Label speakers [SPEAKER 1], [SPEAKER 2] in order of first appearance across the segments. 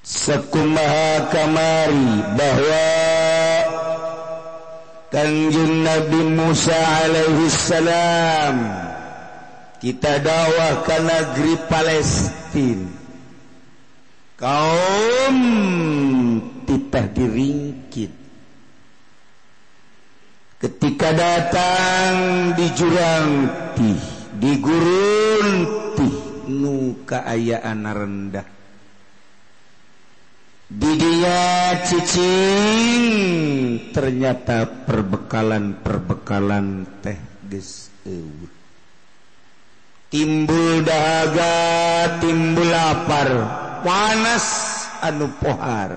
[SPEAKER 1] Sakumaha kamari bahwa Kangjeng Nabi Musa alaihi salam kita dakwah ke negeri Palestina. Kaum titah diringkit. Ketika datang di jurang tih, di gurun tih, nu kaayaan rendah. Di dia cicing ternyata perbekalan-perbekalan teh geus eueuh. Timbul dahaga, timbul lapar, panas anu pohar.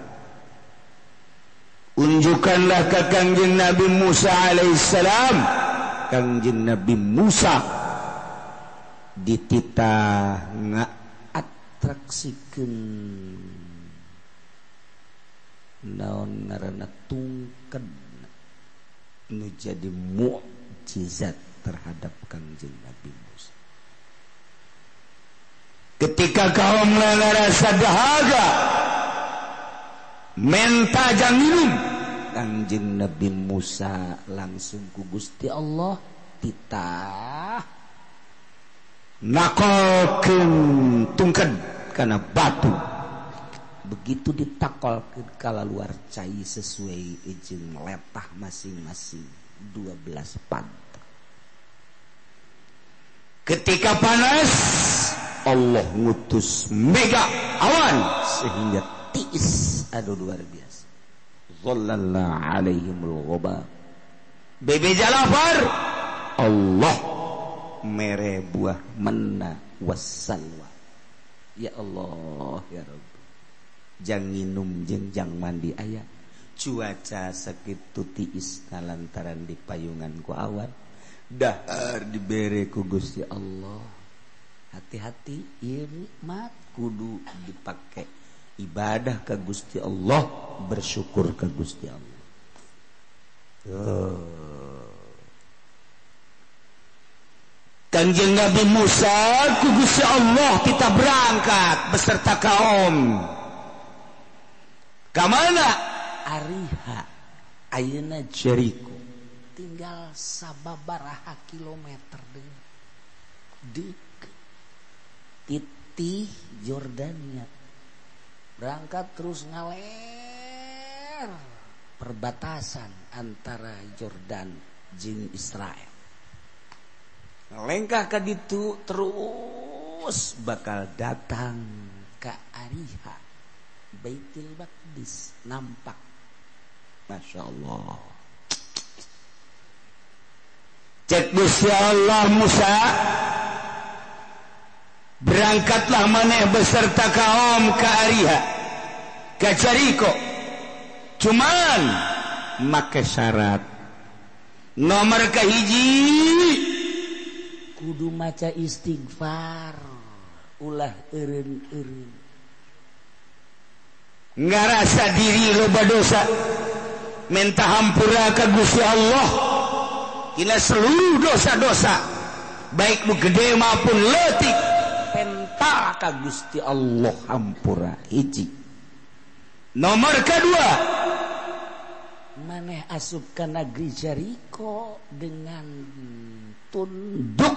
[SPEAKER 1] Unjukkanlah ke Kangjeng Nabi Musa alaihissalam. Kangjeng Nabi Musa dititah ngaatraksikeun naon ngaranna tungked nu jadi mukjizat terhadap Kangjeng Nabi Musa. Ketika kaum ngarasa dahaga menta jang minum, Kangjeng Nabi Musa langsung ku Gusti Allah titah nakolkeun tungked kana batu. Begitu ditakolkeun kalaluar cai sesuai jeung letah masing-masing 12 pantai. Ketika panas Allah ngutus mega awan sehingga tiis, aduh luar biasa. Zallalna alaihimul ghaba. Bebeja lapar, Allah mere buah manna wassalwa. Ya Allah ya Rabb. Jang nginum jeung jang mandi aya. Cuaca sakitu tiis lantaran dipayungan ku awan. Dahar dibere ku Gusti Allah. Hati-hati ieu nikmat kudu dipake ibadah ke Gusti Allah, bersyukur ke Gusti Allah. Kangjeng Nabi Musa ku Gusti Allah kita berangkat beserta kaum. Kamana? Ariha, ayeuna Jericho.
[SPEAKER 2] Tinggal sababaraha kilometer deui. Deukeut titih Jordania. Berangkat terus ngaler perbatasan antara Jordan jeung Israel.
[SPEAKER 1] Lengkah ka ditu terus bakal datang
[SPEAKER 2] ka Ariha, Baitul Maqdis nampak.
[SPEAKER 1] Masya Allah. Cek Gusti Allah Musa, berangkatlah maneh beserta kaum ke Ariha, ke Jericho. Cuman make syarat. Nomor kahiji
[SPEAKER 2] kudu maca istighfar, ulah eureun-eureun.
[SPEAKER 1] Ngarasa diri loba dosa, minta hampura ka Gusti Allah tina seluruh dosa-dosa, baik nu gede maupun leutik, penta ka Gusti Allah hampura. Hiji. Nomor kedua,
[SPEAKER 2] maneh asup ka negeri Jericho dengan tunduk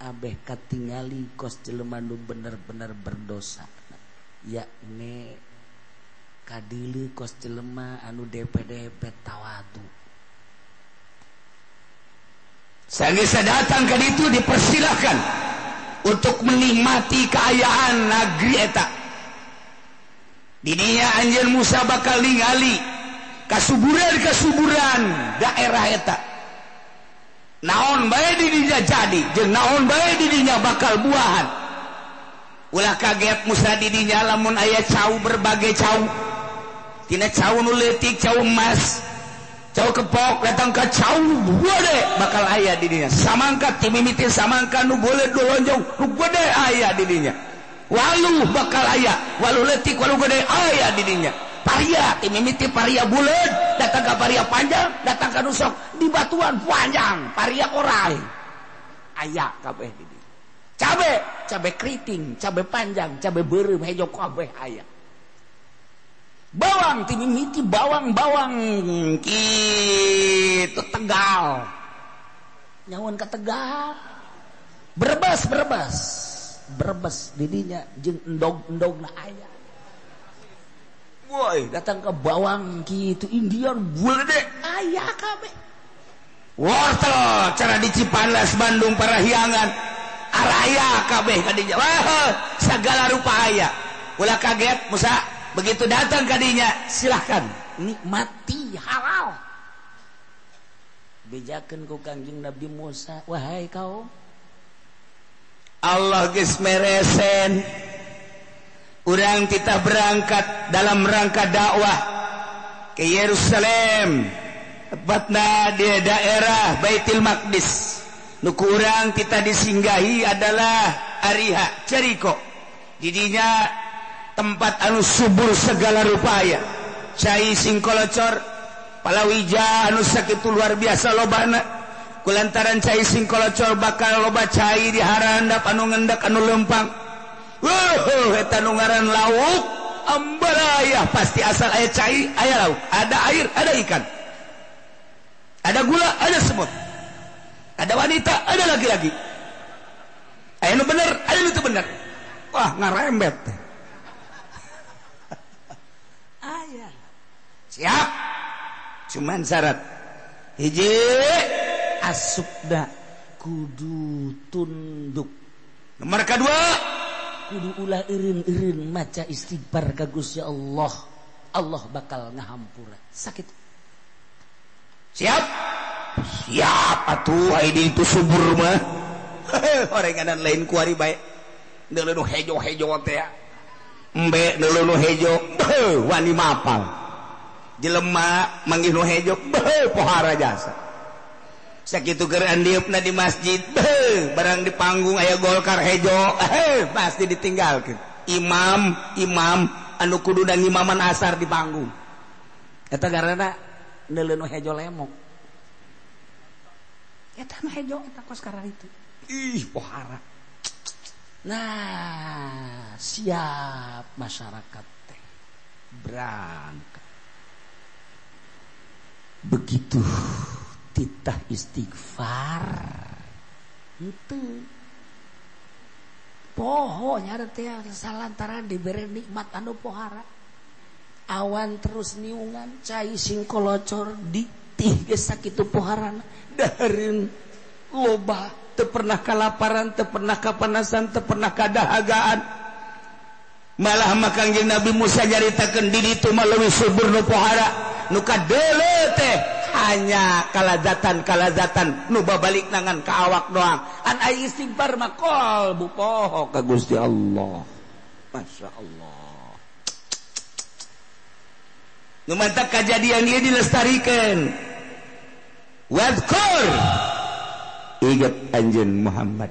[SPEAKER 2] abeh katingali kos jelema nu bener-bener berdosa, yakni kadili kos jelema anu DPDP tawadu.
[SPEAKER 1] Sanggeus datang ka ditu dipersilahkan untuk menikmati keayaan negeri eta. Didinya anjeun Musa bakal ningali kasuburan-kasuburan daerah eta. Naon bae didinya jadi, jeung naon bae didinya bakal buahan. Ulah kaget Musa didinya lamun aya cau berbagai cau. Tina cau nu leutik, cau emas, cau kepok datang ka cau gede bakal aya didinya. Samangka timimiti samangka nu boleh dolonjong nu gede aya didinya. Walu bakal aya, walu leutik walu gede aya didinya. Paria timimiti paria buleud datang ka paria panjang, datang ka nusok di batuan panjang, paria orai. Aya kabeh didinya.
[SPEAKER 2] Cabe, cabe keriting, cabe panjang, cabe beureum hejo kabeh aya. Bawang ti mimiti bawang-bawang kitu Tegal. Nyawan ka Tegal. Brebes, Brebes. Brebes didinya jeung endog-endogna aya. Woi, datang ke bawang kitu Indian bulede aya kabeh.
[SPEAKER 1] Wortel cara di Cipanas Bandung Parahyangan araya kabeh kadinya. Wah, segala rupa aya. Ulah kaget Musa, begitu datang kadinya silahkan
[SPEAKER 2] nikmati halal. Bejakeun ku Kangjeng Nabi Musa, wahai kaum,
[SPEAKER 1] Allah geus meresen. Urang kita berangkat dalam rangka dakwah ke Yerusalem, tepatna di daerah Baitul Maqdis. Nu ku urang kita disinggahi adalah Ariha, Jericho. Didinya tempat anu subur segala rupaya. Cai singkolocor, palawija anu sakitu luar biasa lobana. Kulantaran cai singkolocor bakal loba cai di harandap anu ngendak anu lempang. Wuh, eta nu ngaran lauk ambarayah pasti asal aya cai aya lauk, ada air ada ikan, ada gula ada semut, ada wanita ada laki-laki, aya nu bener aya nu teu bener. Wah, ngarembet.
[SPEAKER 2] Aya.
[SPEAKER 1] Siap. Cuman syarat hiji,
[SPEAKER 2] asupna kudu tunduk.
[SPEAKER 1] Nomor kedua,
[SPEAKER 2] kudu ulah eureun-eureun maca istighfar ka Gusti Allah. Allah bakal ngahampura. Sakit.
[SPEAKER 1] Siap? Siap atuh ai di itu subur mah. Orenganan lain kuari bae. Deuleu nu hejo-hejo teh. Embe deuleu nu hejo, beuh wani mapal. Jelema manggih nu hejo, beuh pohara jasa. Sakitu keur andieupna di masjid, beuh barang di panggung aya Golkar hejo, pasti ditinggalkeun. Imam, imam anu kudu da ngimaman asar di panggung.
[SPEAKER 2] Eta garana neuleu nu hejo lemok. Eta nu hejo eta kos kararitu.
[SPEAKER 1] Ih, pohara.
[SPEAKER 2] Nah, siap masyarakat teh berangkat. Begitu titah istighfar henteu poho nya teh salantaran dibere nikmat anu pohara. Awan terus niungan cai singkolocor ditih geus sakitu poharana, dahareun loba,
[SPEAKER 1] teu pernah kalaparan, teu pernah kapanasan, teu pernah kadahagaan. Malah mah Kangjeng Nabi Musa nyaritakeun di ditu mah leuwih subur nu pohara, nu kadeuleu teh hanya kalazatan-kalazatan nu babalik nangan ka awak doang. An ai istighfar mah qalbu poho ka Gusti Allah. Masya Allah. Nu mantak kajadian ieu dilestarikeun. Wadhkur, ingat anjeun Muhammad.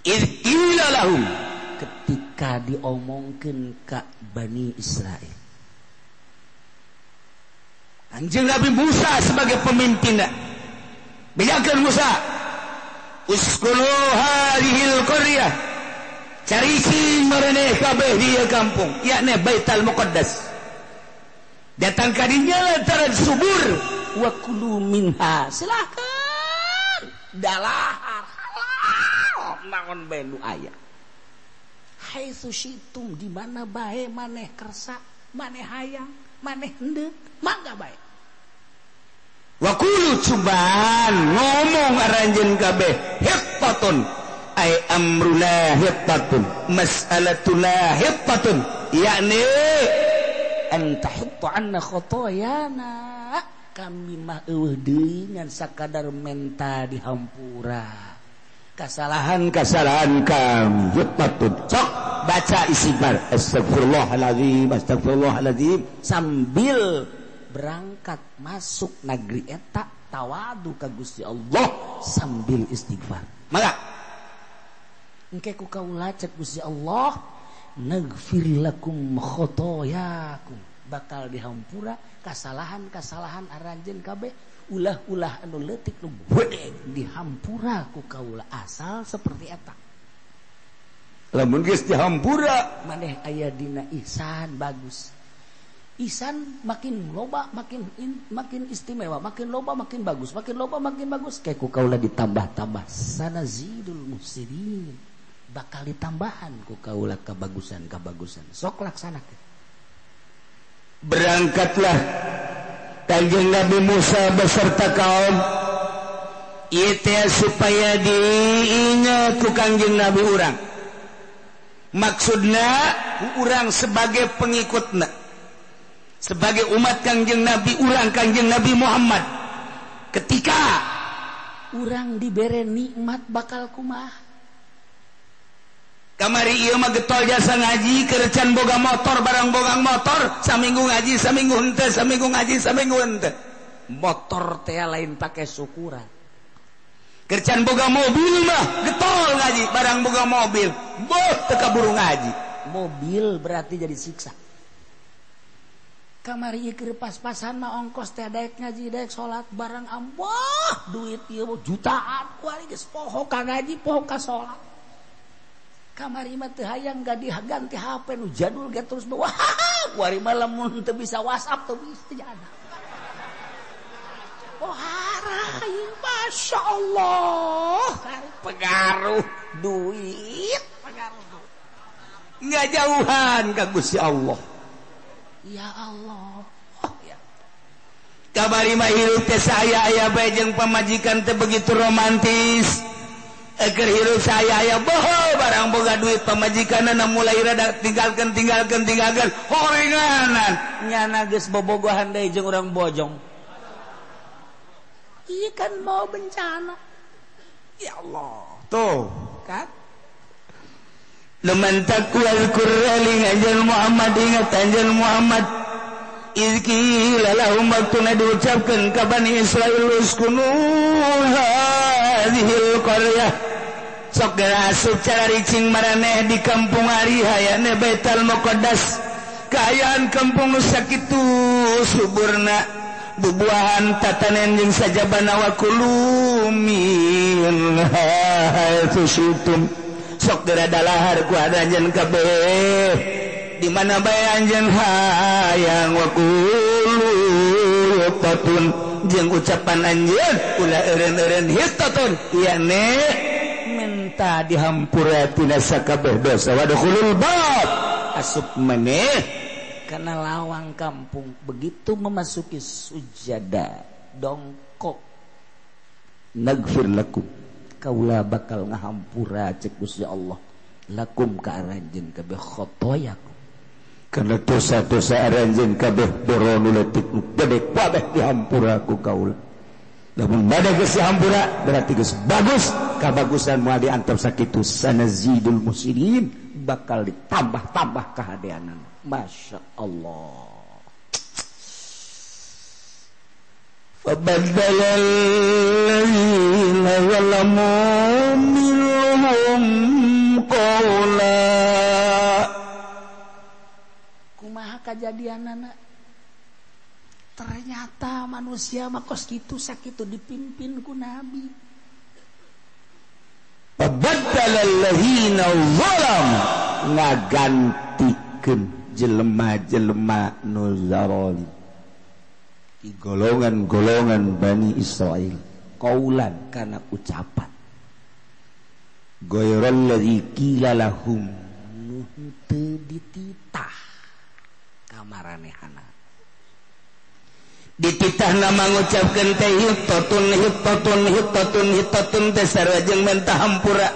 [SPEAKER 1] Idz qila lahum,
[SPEAKER 2] ketika diomongkeun ka Bani Israel.
[SPEAKER 1] Anjeun Nabi Musa sebagai pemimpinna. Bejakeun Musa, uskunu hadhil qaryah. Caricing maraneh kabeh di ieu kampung, yakni Baitul Muqaddas. Datang ka dinya lantaran subur,
[SPEAKER 2] wa kulu minha. Silakan. Dalahar halal naon bae nu aya. Haitsu syitum, di mana bae maneh kersa, maneh hayang, maneh henteu, mangga bae.
[SPEAKER 1] Wakulu cobaan ngomong aranjeun kabeh hiqqatun ay amruna hiqqatun mas'alatuna hiqqatun, yakni
[SPEAKER 2] an tahutta anna khotoyana, kami mah eueuh deui ngan sakadar menta dihampura
[SPEAKER 1] kesalahan-kesalahan kami. Hiqqatun, sok baca istighfar, astagfirullahalazim, astagfirullahalazim,
[SPEAKER 2] sambil berangkat masuk negeri eta tawadu ka Gusti Allah sambil istighfar.
[SPEAKER 1] Maka
[SPEAKER 2] engke ku kaula cek Gusti Allah, naghfir lakum khotoyakum, bakal dihampura kesalahan-kesalahan aranjeun kabeh, Ulah-ulah anu leutik nu gede dihampura ku kaula asal seperti eta.
[SPEAKER 1] Lamun geus dihampura
[SPEAKER 2] maneh aya dina ihsan bagus. Ihsan makin loba makin makin istimewa, makin loba makin bagus, makin loba makin bagus. Kayak ku kaula ditambah-tambah sanazidul muhsinin. Bakal ditambahan ku kaula kabagusan-kabagusan. Sok laksanakeun.
[SPEAKER 1] Berangkatlah Kanjeng Nabi Musa beserta kaum ieu teh supaya diingat ku Kanjeng Nabi urang. Maksudna ku urang sebagai pengikutna, sebagai umat Kanjeng Nabi urang Kanjeng Nabi Muhammad. Ketika
[SPEAKER 2] urang dibere nikmat bakal kumaha?
[SPEAKER 1] Kamari ieu mah getol jasa ngaji kercan boga motor barang boga motor saminggu ngaji saminggu henteu saminggu ngaji saminggu henteu.
[SPEAKER 2] Motor teh lain pake syukuran.
[SPEAKER 1] Kercan boga mobil mah getol ngaji barang boga mobil boh teu kaburu ngaji.
[SPEAKER 2] Mobil berarti jadi siksa. Kamari ieu keur pas-pasan mah ongkos teh daek ngaji daek salat barang amboh duit ieu jutaan kuari geus poho ka ngaji poho ka salat. Kamari mah teu hayang ganti HP nu jadul ge terus bawa. Kuari mah lamun teu bisa WhatsApp teu bisa jadi. Oh harai, Masya Allah.
[SPEAKER 1] Pengaruh
[SPEAKER 2] duit, pengaruh.
[SPEAKER 1] Nggak jauhan ka Gusti Allah.
[SPEAKER 2] Ya Allah. Oh, ya.
[SPEAKER 1] Kamari mah hirup teh saya aya bae jeung pamajikan teh begitu romantis. Eker hirup saya aya boho barang boga duit pamajikanna mulai rada tinggalkeun horenganan
[SPEAKER 2] nyana geus bobogohan deui jeung urang bojong. Ieu kan mau bencana.
[SPEAKER 1] Ya Allah. Tuh, kan? Luman taqwal qur'ani anjal Muhammad ingat anjal Muhammad izqila lahum waktuna diucapkeun ka Bani Israil uskunu hadhil qaryah. Sok geura asup cara ricing maraneh di kampung Ariha ya Baitul Muqaddas. Kaayaan kampung nu sakitu suburna bubuahan tatanen jeung sajabana wa kulu min haitsu syitum. Sok geura dalahar ku anjeun kabeh di mana bae anjeun hayang wa kulu hitatun jeung ucapan anjeun ulah eureun-eureun hitatun yakni minta dihampura tina sakabeh dosa wadkhulul bab asup maneh
[SPEAKER 2] karena lawang kampung. Begitu memasuki sujada dongkok
[SPEAKER 1] nagfir lakum
[SPEAKER 2] kaula bakal ngahampura cek Gusti Allah lakum ka aranjeun kabeh khotoyakum
[SPEAKER 1] karena dosa-dosa aranjeun kabeh dorono leutik nu gede kabeh dihampura ku kaula. Lamun bade geus dihampura berarti geus bagus, kabagusan moal diantep sakitu sanazidul muslimin
[SPEAKER 2] bakal ditambah-tambah kahadeanan. Masya Allah.
[SPEAKER 1] Fabaddala allazina zalamu minhum qawla.
[SPEAKER 2] Kumaha kajadianana? Ternyata manusia mah kos kitu sakitu dipimpin ku nabi.
[SPEAKER 1] Fabaddala allazina zalamu ngagantikeun jelema-jelema nu zalim di golongan-golongan Bani Israil
[SPEAKER 2] qaulan kana ucapan
[SPEAKER 1] ghairal ladzi qila lahum
[SPEAKER 2] nu henteu dititah kamaranehana.
[SPEAKER 1] Dititah nama ngucapkeun teh hitatun hitatun hitatun hitatun teh sarua jeung minta hampura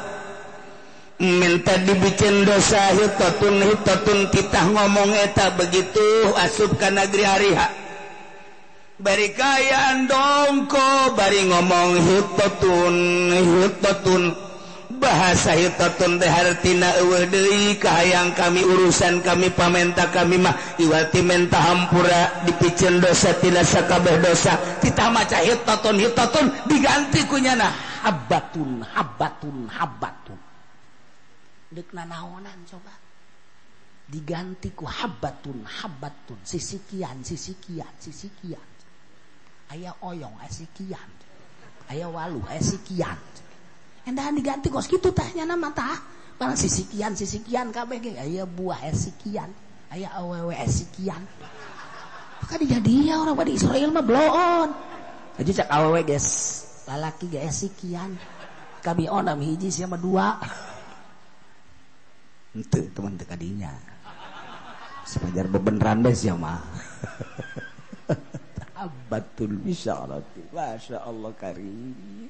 [SPEAKER 1] minta dibikin dosa hitatun hitatun titah ngomong eta begitu asup ka negeri Ariha bari kayaan dongko bari ngomong hitatun hitatun bahasa hitatun teh hartina eueuh deui kahayang kami urusan kami pamenta kami mah iwati menta hampura dipiceun dosa tina sakabeh dosa titah maca hitatun hitatun diganti ku nyana
[SPEAKER 2] habbatun habbatun habbatun deuk nanaonan coba diganti ku habbatun habbatun sisikian sisikian sisikian Aya oyong aya sikian. Aya walu aya sikian. Endahan diganti kos kitu tah nya nama tah. Barang sisikian sisikian kabeh ge aya buah aya sikian. Aya awewe aya sikian. Maka dijadi orang pada Israel mah bloon. Aja cak awewe guys, lalaki ge aya sikian. Kami onam hiji sia mah dua.
[SPEAKER 1] Henteu teman teu kadinya. Sepajar bebeneran bae sia mah. Abatul bisyarati. Masya Allah karim.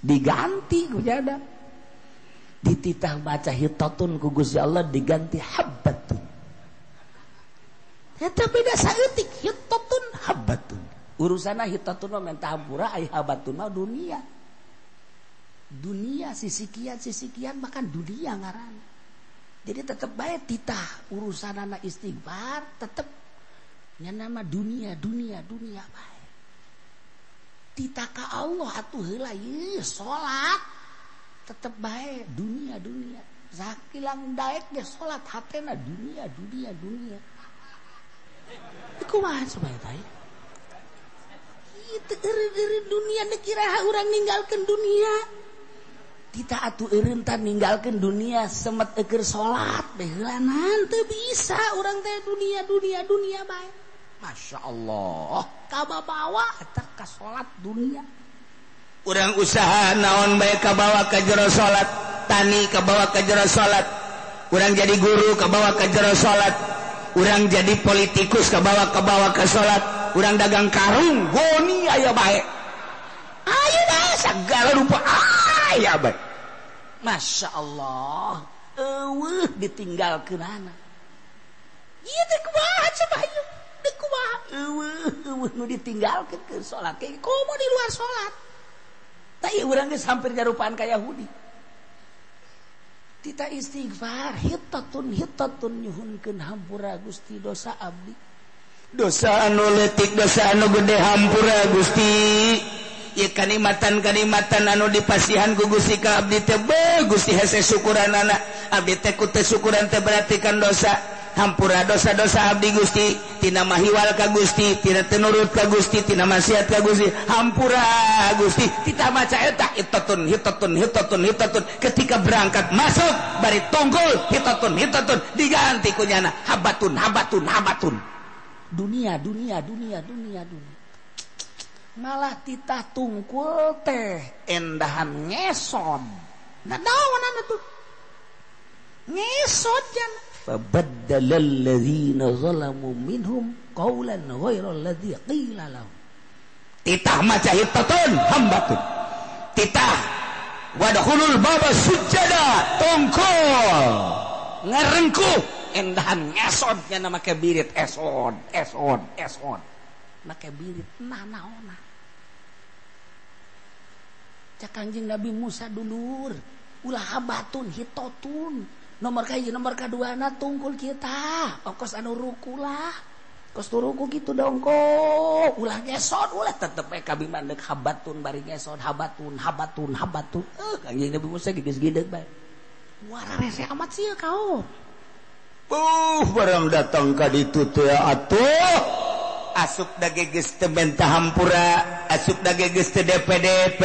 [SPEAKER 2] Diganti ku jada. Dititah baca hitatun ku Gusti Allah diganti habbatun. Eta beda saeutik hitatun habbatun. Urusanna hitatun mah menta hampura ai habbatun mah dunia. Dunia sisikian bahkan dunia ngaran. Jadi tetep bae titah urusanana istighfar tetep nya nama dunia dunia dunia bae. Titah ka Allah atuh heula ieu salat tetep bae dunia dunia. Sakilang daek ge salat hatena dunia dunia dunia. Kumaha supaya teh? Ieu teu eureun-eureun dunia nu kiraha urang ninggalkeun dunia. Tita atuh eureun tah ninggalkeun dunia semet eukeur salat bae heulanan teu bisa urang teh dunia dunia dunia bae. Masya Allah, kababawa eta ka salat dunia.
[SPEAKER 1] Urang usaha naon bae kabawa ka jero salat, tani kabawa ka jero salat, urang jadi guru kabawa ka jero salat, urang jadi politikus kabawa ka salat, urang dagang karung goni aya bae. Ayo dah segala rupa aya bae.
[SPEAKER 2] Masya Allah, eueuh ditinggalkeunana. Ieu teh kumaha coba ieu? Teh kumaha? Eueuh eueuh nu ditinggalkeun ke salat ke komo di luar salat. Tah ieu urang geus hampir nyarupaan ka Yahudi. Tita istighfar hitatun hitatun nyuhunkeun hampura Gusti dosa abdi.
[SPEAKER 1] Dosa anu leutik dosa anu gede hampura Gusti. Ieu kanikmatan-kanikmatan anu dipasihan ku Gusti ka abdi teh beuh Gusti hese syukuranana. Abdi teh ku teu syukuran teh berarti kan dosa. Hampura dosa-dosa abdi Gusti, tina mahiwal ka Gusti, tina teu nurut ka Gusti, tina maksiat ka Gusti. Hampura Gusti. Tita maca eta hitatun hitatun hitatun hitatun ketika berangkat masuk bari tunggul hitatun hitatun diganti ku nyana habatun habatun habatun.
[SPEAKER 2] Dunia dunia dunia dunia dunia. Malah titah tungkul teh endahan ngeson. Nah naon atuh? Ngesot jan. Fabaddala alladzina zalamu minhum qawlan ghayra alladzi qila lahum.
[SPEAKER 1] Titah maca hitatun hambatun. Titah wadkhulul baba sujada tungkul ngarengkuh
[SPEAKER 2] endahan ngesot nya make birit esod esod esod. Make birit nah naona. Cak Kanjeng Nabi Musa dulur ulah habatun hitotun. Nomor kahiji nomor kaduana tungkul kita okos anu ruku lah kos turuku gitu dongko ulah ngesot ulah tetep we kabi mandek habatun bari ngesot habatun habatun habatun Kanjeng Nabi Musa geus gideg bae wara rese amat sih kau
[SPEAKER 1] barang datang ka ditu teh atuh asup dage geus teu menta hampura asup dage geus teu DPDP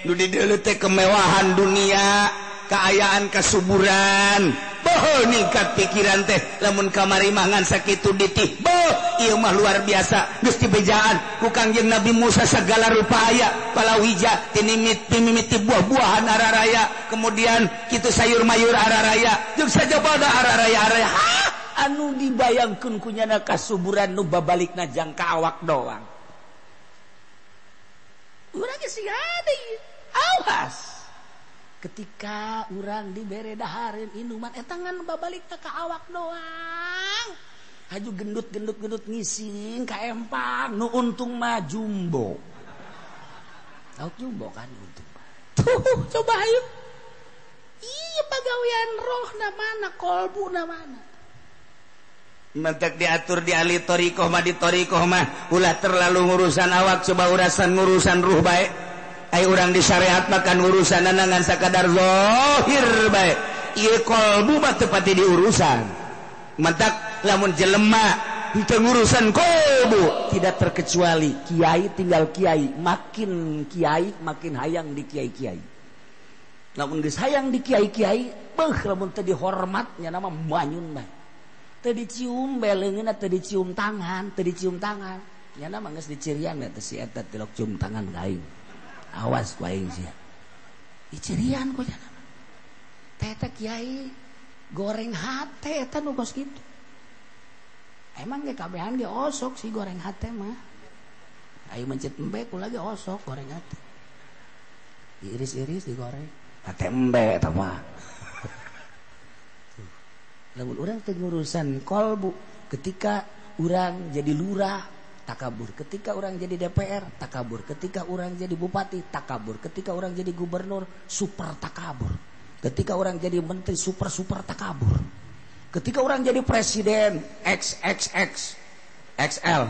[SPEAKER 1] nu di deuleu teh kemewahan dunia keayaan kesuburan boh ningkat pikiran teh lamun kamari mah ngan sakitu ditih boh ieu mah luar biasa geus dibejaan ku Kangjeng Nabi Musa segala rupa aya palawija tinimit buah-buahan araraya kemudian kitu sayur mayur araraya jeung sajabada araraya araraya
[SPEAKER 2] anu dibayangkeun ku nyana kasuburan nu babalikna jangka awak doang urang geus hade awas ketika urang dibere dahareun inuman eta ngan babalikna ka awak doang haju gendut-gendut-gendut ngising ka empang nu untung mah jumbo tau jumbo kan untung tuh coba ayo iya pagawean rohna mana kolbuna mana
[SPEAKER 1] mentek diatur di ahli thariqah mah di thariqah mah ulah terlalu ngurusan awak coba urusan ngurusan ruh bae ai urang di syariat makan urusan ngan sakadar zahir bae ieu kolbu mah teu pati diurusan mentak lamun jelema teu ngurusan Kolbu tidak terkecuali kiai tinggal kiai, makin kiai makin hayang di kiai-kiai. Lamun geus hayang di kiai-kiai, beuh lamun teu dihormatnya nama manyun bae. Teu dicium bae leungeunna, teu dicium tangan, teu dicium tangan. Nya nama geus dicirian teh si eta tilok cium tangan ka aing. Awas ku aing sia. Dicirian ku nya nama. Teh eta kiai goreng hate eta nu kos kitu. Emang ge kabehan ge osok sih goreng hate mah. Ayo mencet embe ku lagi osok goreng hate. Diiris-iris digoreng. Hate embe eta mah. Lamun urang teu ngurusan kolbu, ketika urang jadi lurah takabur, ketika orang jadi DPR takabur, ketika orang jadi bupati takabur, ketika orang jadi gubernur super takabur, ketika orang jadi menteri super super takabur, ketika orang jadi presiden XXX XL.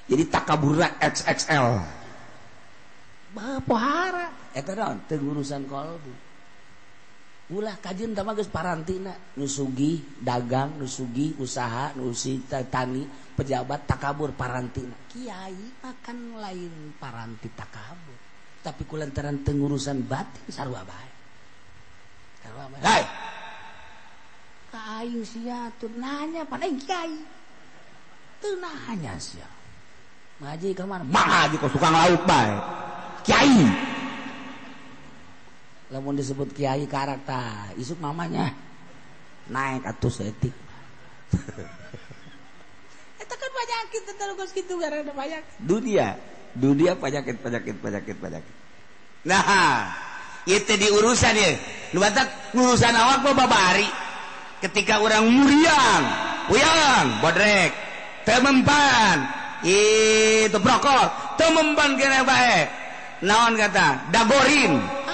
[SPEAKER 1] Jadi takaburna XXL. Pohara eta naon teu ngurusan kolbu. Ulah kajeun tah mah geus parantina, nu sugih dagang, nu sugih usaha, nu tani, pejabat takabur parantina. Kiai makan lain paranti takabur, tapi kulantaran teu ngurusan batin sarua bae. Sarua bae. Hai. Ka aing sia tuh nanya pan aing kiai. Teu nanya sia. Ngaji ka mana? Ngaji kok tukang lauk bae. Kiai. Lamun disebut kiai karakter isuk mamanya naik atuh seetik. Eta kan penyakit teh geus kitu gara ada penyakit. Dunia, dunia penyakit penyakit penyakit penyakit. Nah, ieu teh diurusan ieu. Nu batak urusan awak mah babari. Ketika urang muriang, uyang, bodrek, teu mempan, itu brokol, teu mempan keneh bae. Naon kata? Dagorin.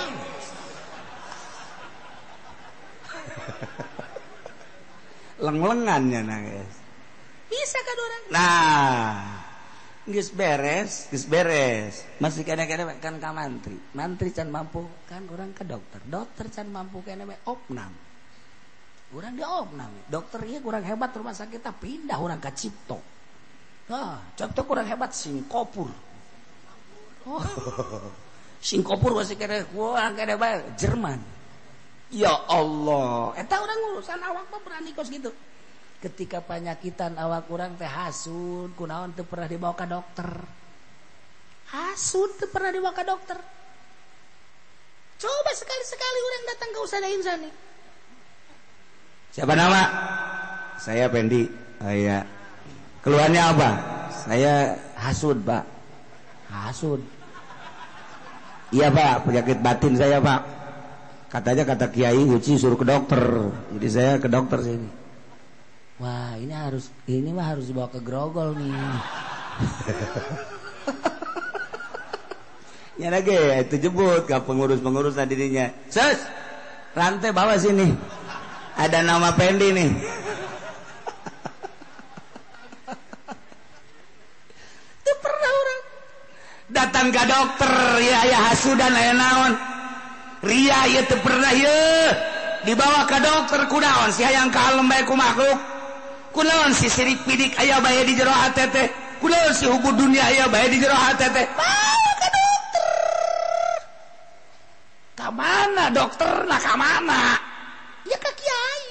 [SPEAKER 1] Leng-lengannya nangis. Bisa kan orang? Nah, geus beres, geus beres. Masih kena-kena kan ka mantri. Mantri can mampu kan orang ke dokter. Dokter can mampu kena we opnam. Urang di opnam. Dokter ieu kurang hebat rumah sakit tah pindah urang ka Cipto. Ah, Cipto kurang hebat Singkopur. Oh. Singkopur masih kena kurang kena bae Jerman. Ya Allah, eta urang urusan awak mah berani kos gitu. Ketika panyakitan awak urang teh hasud, kunaon teu pernah dibawa ka dokter. Hasud teu pernah dibawa ka dokter. Coba sekali-sekali urang datang ke Ustaz Insani. Siapa nama? Saya Pendi. Oh iya. Keluhannya apa? Saya hasud, Pak. Hasud. Iya, Pak, penyakit batin saya, Pak. Katanya kata Kiai Uci suruh ke dokter. Jadi saya ke dokter sini. Wah, ini mah harus dibawa ke Grogol nih. Ya lagi itu jemput ke pengurus-pengurus dirinya. Sus, rantai bawa sini. Ada nama Pendi nih. Itu pernah orang datang ke dokter, ya ya hasudan aya naon. Ria ieu teu pernah ieu dibawa ke dokter kunaon si hayang kalem bae ku makhluk, kunaon si sirik pidik aya bae di jero hate teh, kunaon si hubud dunia aya bae di jero hate teh. Bawa ke dokter. Ka mana dokterna ka mana? Ya ka kiai.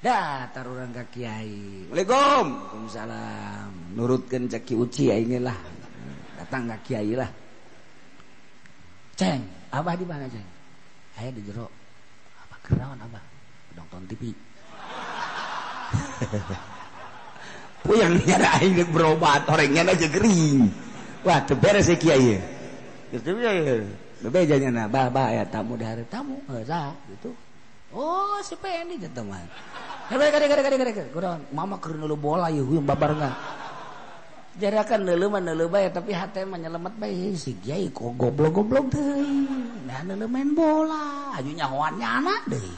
[SPEAKER 1] Datar urang ka kiai. Waalaikum. Waalaikumsalam. Nurutkeun cek Ki Uci aing lah. Datang ka kiai lah. Ceng, abah di mana ceng? Aya di jero. Abah kenaon abah? Nonton TV. Puyang nyara aing geus berobat, orangnya aja gering. Wah, teu beres e kiai. Geus teu bebeja nya bah bah aya tamu dahar tamu, heuh saha gitu. Oh, si Pendi teh mah. Kade. Kunaon? Mama keur neuleuh bola ieu huyung babarengan. Jarakan neuleuh mah neuleuh bae tapi hate mah nyelemet bae si kiai kok goblok-goblok teuing. Nah neuleuh main bola, aju nyahoan nyana deui.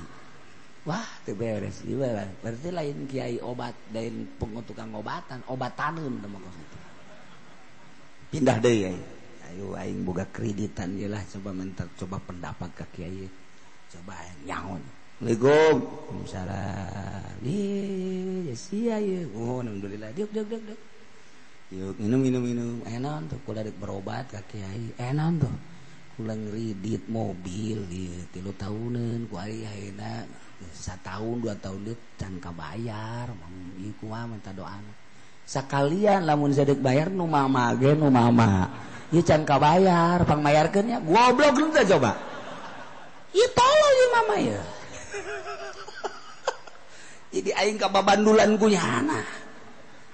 [SPEAKER 1] Wah, teu beres ieu berarti lain kiai obat, lain tukang obatan, obataneun teh mah kos kitu. Pindah deui ai. Ayo aing boga kreditan ieu lah coba mentak coba pendapat ka kiai. Coba nyaho. Assalamualaikum. Waalaikumsalam. Ih, sia ieu. Oh, alhamdulillah. Diuk diuk diuk diuk. Yuk minum minum minum. Naon tuh kula rek berobat ka kiai. Naon tuh? Kula ngridit mobil ieu 3 tahuneun ku ari ayeuna 1 tahun 2 tahun deui can kabayar. Ieu kumaha minta doana. Sakalian lamun sadek bayar nu mama ge nu mama. Ieu can kabayar, pangmayarkeun nya. Goblok teh coba. Ieu tolol ieu mama ya. Jadi aing ka babandulan ku nyana.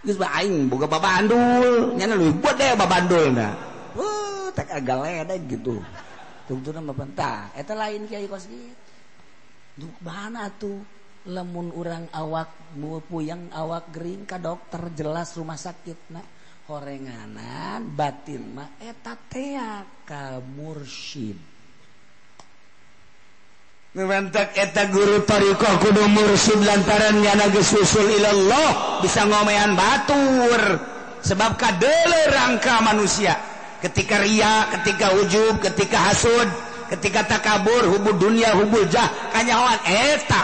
[SPEAKER 1] Geus bae aing boga babandul, nyana leuwih gede babandulna. Weuh, tak agak ledeg gitu. Tungtuna mah tah, eta lain kiai kos kieu. Duh, mana tuh lamun urang awak puyeng awak gering ka dokter jelas rumah sakit na horenganan batin mah eta tea ka mursyid. Ngebentak eta guru thariqah kudu mursyid lantaran nyana geus usul ilallah bisa ngomean batur sebab kadeuleu rangka manusia ketika ria, ketika ujub, ketika hasud, ketika takabur, hubud dunia, hubul jah, kanyahoan eta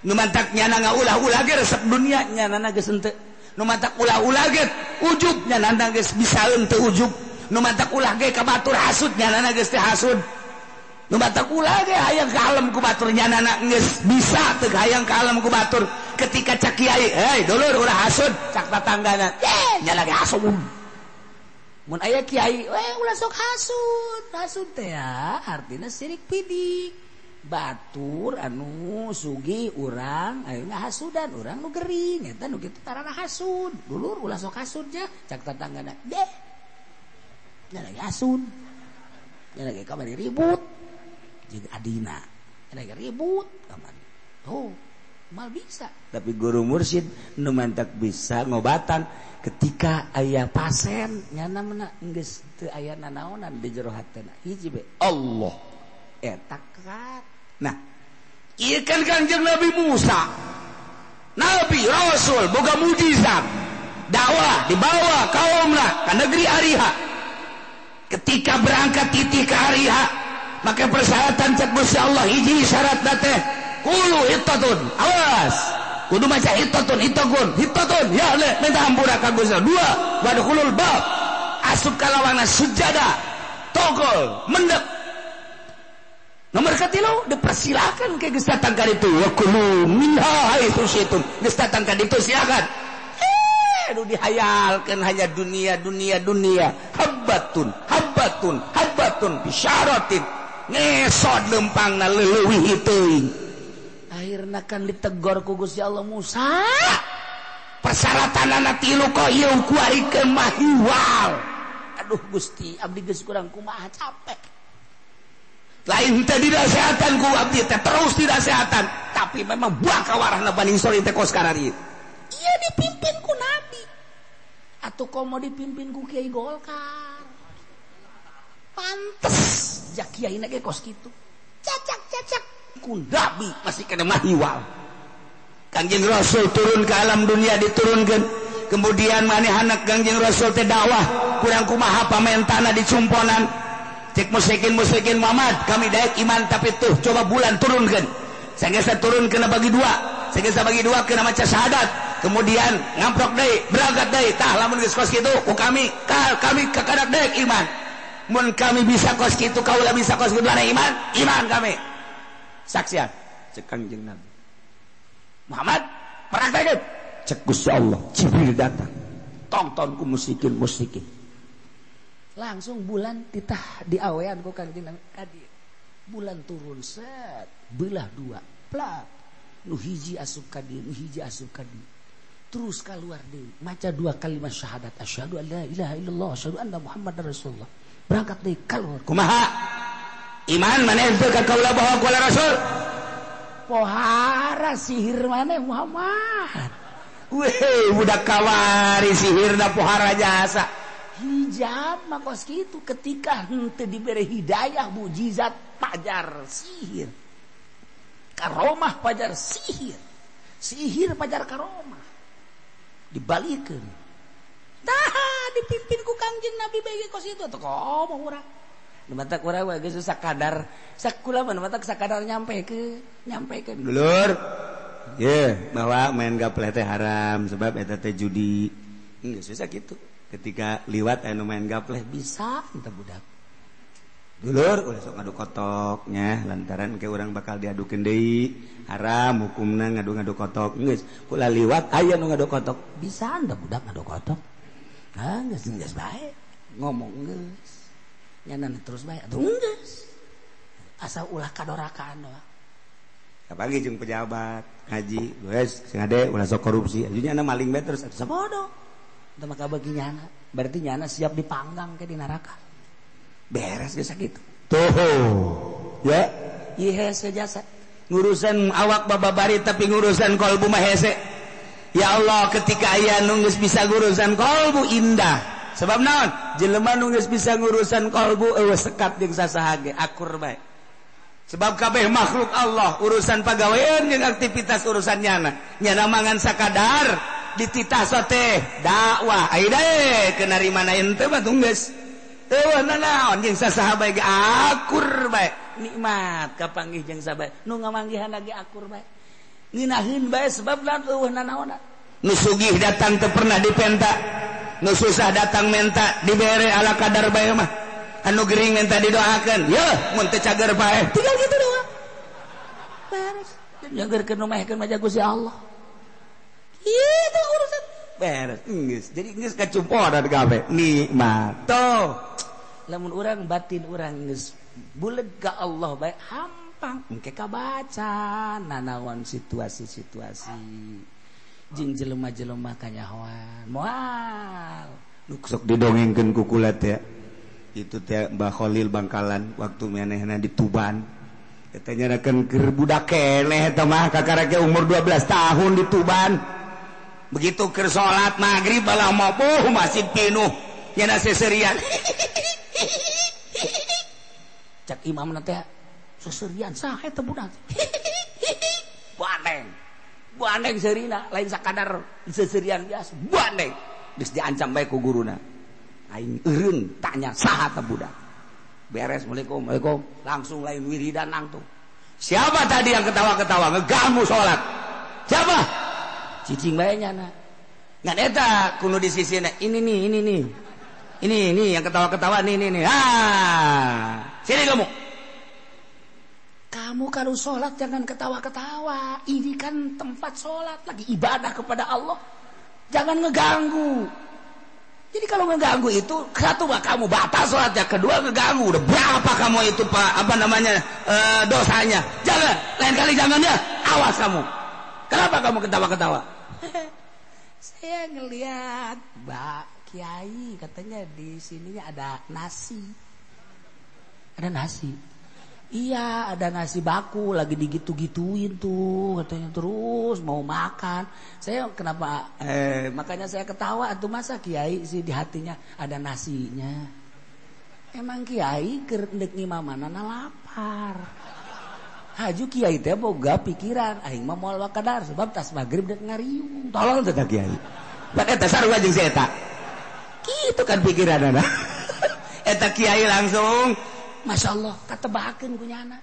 [SPEAKER 1] nu mantak nyana ngaulah-ulah ge resep dunia nyana geus henteu, nu mantak ulah-ulah ge ujub nyana geus bisa henteu ujub, nu mantak ulah ge ka batur hasud nyana geus teu hasud, nu matak ulah ge hayang ka alam ku batur nyanana geus bisa teu hayang ka alam ku batur. Ketika cak kiai, "Hei dulur, ulah hasud," cak tatanggana, "Eh, nya lagi hasud." Mun aya kiai, "Eh, ulah sok hasud." Hasud teh artina sirik pidik. Batur anu sugih urang ayeuna ngahasudan urang nu gering, eta nu kitu tarana hasud. "Dulur, ulah sok hasud nya," cak tatanggana, "Deh, nya lagi hasud." Nya lagi kamari ribut jeung adina, lagi ribut kamari. Oh, mal bisa. Tapi guru mursyid nu mantak bisa ngobatan ketika aya pasien nyana mena geus teu aya nanaonan di jero hatena. Hiji be Allah eta kat. Nah, ieu kan Kanjeng Nabi Musa. Nabi Rasul boga mujizat. Dakwah dibawa kaumna ka negeri Ariha. Ketika berangkat titik ke Ariha, maka persyaratan cek Gusti Allah hiji syarat teh kulu hittatun, awas kudu maca hittatun, hittakun hittatun ya le minta ampura ka Gusti Allah. Dua, wadkhulul bab, asup ka lawangan sujada togol mendek. Nomor katilu dipersilakan ke geus datang ka ditu, wa kulu minha haitsu syitum, geus datang ka ditu silakan. Aduh, dihayalkan hanya dunia dunia dunia, habbatun habbatun habbatun bisyaratin ngesot lempangna leuwih teuing. Akhirna kan ditegor ku Gusti Allah, "Musa, persyaratanana tilu kok ieu kuarikeun mahiwal." "Aduh Gusti, abdi geus kurang kumaha, capek." Lain teh dinasehatan ku abdi teh terus dinasehatan, tapi memang buah kawarahna Bani Israil teh kos kararieu. Iya, dipimpin ku nabi atau komo dipimpin ku Kiai Golkar, pantes jak kiai ge kos kitu cacak-cacak ku nabi masih kena mahiwal. Kangjeng Rasul turun ke alam dunia diturunkan, kemudian manehana Kangjeng Rasul teh dakwah kurang kumaha pamentana dicumponan cek musyrikin musyrikin Muhammad, "Kami daek iman, tapi tuh coba bulan turunkan." Sanggeus turun kena bagi dua, sanggeus bagi dua kena maca syahadat, kemudian ngamprok deui, berangkat deui. "Tah, lamun geus kos kitu ku kami ka kami kakadak daek iman. Mun kami bisa kos kitu, kaula bisa kos kitu, iman iman kami saksian," cek Kangjeng Nabi Muhammad. "Praktekeun," cek Gusti Allah. Jibril datang, tonton ku musyrikin musyrikin, langsung bulan titah diawean ku Kangjeng Nabi kadi. Bulan turun, set, belah dua, plak, nu hiji asup ka dieu, nu hiji asup ka dieu, terus keluar deui maca dua kalimat syahadat, asyhadu an la ilaha illallah, asyhadu anna muhammadar rasulullah. Berangkat deui keluar. "Kumaha iman maneh teu ka kaula bahwa kaula rasul?" "Pohara sihir maneh, Muhammad." Weh, budak kawari sihirna pohara jasa. Hijab mah kos kitu, ketika henteu dibere hidayah mujizat pajar sihir. Karomah pajar sihir. Sihir pajar karomah. Dibalikeun. Tah, dipimpin ku Kangjeng Nabi bae kos itu atuh komo urang.
[SPEAKER 2] Nu matak urang mah geus sakadar sakula mah matak sakadar nyampekeun
[SPEAKER 1] dulur. Ye, bahwa main gapleh teh haram sebab eta teh judi. Geus susah kitu. Ketika liwat anu main gapleh bisa entah budak. Dulur ulah sok ngadu kotoknya lantaran ke urang bakal diadukeun deui. Haram hukumna ngadu-ngadu kotok. Geus kula liwat aya nu ngadu kotok.
[SPEAKER 2] Bisa entah budak ngadu kotok. Ah geus geus bae. Ngomong geus. Nyana terus bae atuh geus. Asa ulah kadorakaan doang.
[SPEAKER 1] Apalagi jeung pejabat ngaji geus sing ade ulah sok korupsi ajunya anu maling bae terus atuh
[SPEAKER 2] sabodo teu maka bagi nyana berarti nyana siap dipanggang ke di neraka
[SPEAKER 1] beres geus sakitu tuh ya
[SPEAKER 2] ieu hese jasa
[SPEAKER 1] ngurusan awak bababari tapi ngurusan kolbu mah hese. Ya Allah ketika aya nu geus bisa ngurusan kolbu indah sebab naon jelema nu geus bisa ngurusan kolbu eueuh sekat jeung sasaha ge akur bae. Sebab kabeh makhluk Allah urusan pagawean jeung aktivitas urusan nyana. Nyana mangan sakadar dititah teh dakwah. Ai dae keun narimana ente mah tunggeus. Eueuh nanaon jeung sasaha bae ge akur bae.
[SPEAKER 2] Nikmat kapanggih jeung sabae. Nu ngamanggihan lagi akur bae. Ngeunaheun bae sebab lan eueuh nanaonan.
[SPEAKER 1] Nu sugih datang teu pernah dipenta. Nu susah datang menta dibere ala kadar bae mah. Anu gering minta didoakan, ya mun teu cager paeh
[SPEAKER 2] tinggal gitu doang. Beres. Nyagerkeun nu maehkeun mah Gusti Allah. Kitu urusan.
[SPEAKER 1] Beres. Geus. Jadi geus kacumpodan kabeh. Nikmat.
[SPEAKER 2] Tuh. Lamun urang batin urang geus buleg ka Allah bae hampang engke kabaca nanaon situasi-situasi. Jeung jelema-jelema kanyahoan. Moal.
[SPEAKER 1] Nu sok didongengkeun ku kula teh. Itu teh Mbah Khalil Bangkalan waktu manehna di Tuban. Eta nyarakeun keur budak keneh eta mah kakara ge umur 12 tahun di Tuban. Begitu keur salat maghrib balah mabuh masjid pinuh nyana seserian.
[SPEAKER 2] Cak imamna teh seserian saha eta budak. Bandeng. Bandeng seurina lain sakadar seserian biasa. Bandeng.
[SPEAKER 1] Geus diancam bae ku guruna. Aing eureun tanya saha teh budak. Beres Assalamualaikum, Waalaikum. Langsung lain wiridan langsung. Siapa tadi yang ketawa-ketawa ngeganggu salat? Siapa?
[SPEAKER 2] Cicing bae nyana.
[SPEAKER 1] Ngan eta kudu di sisina ini nih, ini nih. Ini nih yang ketawa-ketawa nih nih nih. Ah, sini kamu.
[SPEAKER 2] Kamu kalau sholat jangan ketawa-ketawa. Ini kan tempat sholat lagi ibadah kepada Allah. Jangan ngeganggu.
[SPEAKER 1] Jadi kalau ngeganggu itu satu mah kamu batal sholatnya, kedua ngeganggu. Udah berapa kamu itu Pak apa namanya dosanya? Jangan, lain kali jangan ya. Awas kamu. Kenapa kamu ketawa-ketawa?
[SPEAKER 2] Saya ngelihat Mbak Kiai katanya di sininya ada nasi. Ada nasi. Iya, ada nasi baku lagi digitu-gituin tuh katanya terus mau makan. Saya kenapa makanya saya ketawa atuh masa kiai sih di hatinya ada nasinya. Emang kiai keur deuk ngimamanana lapar. Haju kiai teh boga pikiran aing mah moal wakadar sebab tas magrib deuk ngariung.
[SPEAKER 1] Tolong teh kiai. Pan eta sarua jeung si eta. Kitu kan pikiranana. Eta kiai langsung
[SPEAKER 2] Masya Allah, katebakeun ku nyana.